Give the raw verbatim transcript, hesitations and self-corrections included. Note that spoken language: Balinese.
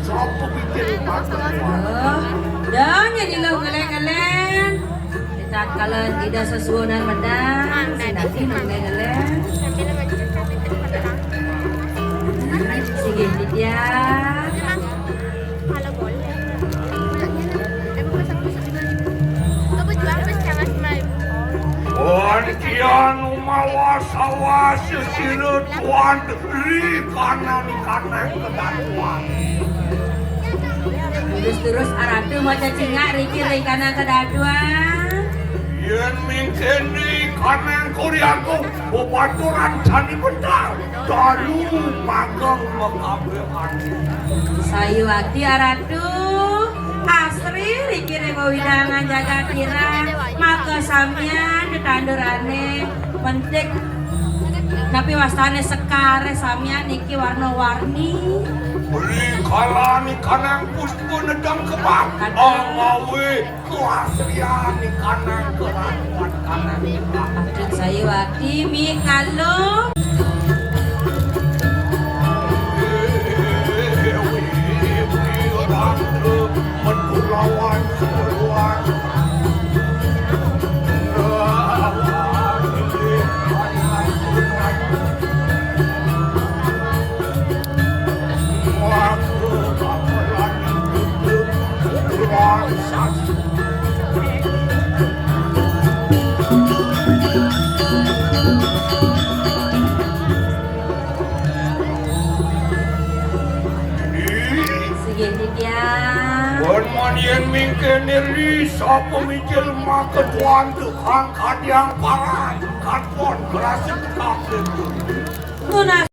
Sapa bikin makan? Oh, dah nyanyi lo ngeleng-ngeleng. Tatkala Ida sesuunan medal, sing dadi ngeleng-ngeleng. Sing nitya. Wan kian umawas awas sira tuan ri kanan kanan kedaduan. Terus-terus aratu maca cingak riki ring kanan kedaduan. Yen mingkene kanan kuriaku bebaturan jani bentar. Dalu magang makabehan. Sayuwakti aratu, asri riki ring wewidangan jagat ira, maka samian tetandurane mentik. Napi wastane sekare samian niki warna-warni. Ri kalane kanang puspa nedang kebak. Aduh. Angawe Kuasrian ning kanang keraduan kanang. Aduh, sayuwakti mik ngalung. Metu lawan seruan. Sugih titiang. Pun mun yen mingkene ri, sapa mijil maketuan tukang kadiang paran, katpon kerasa tekap. Tunas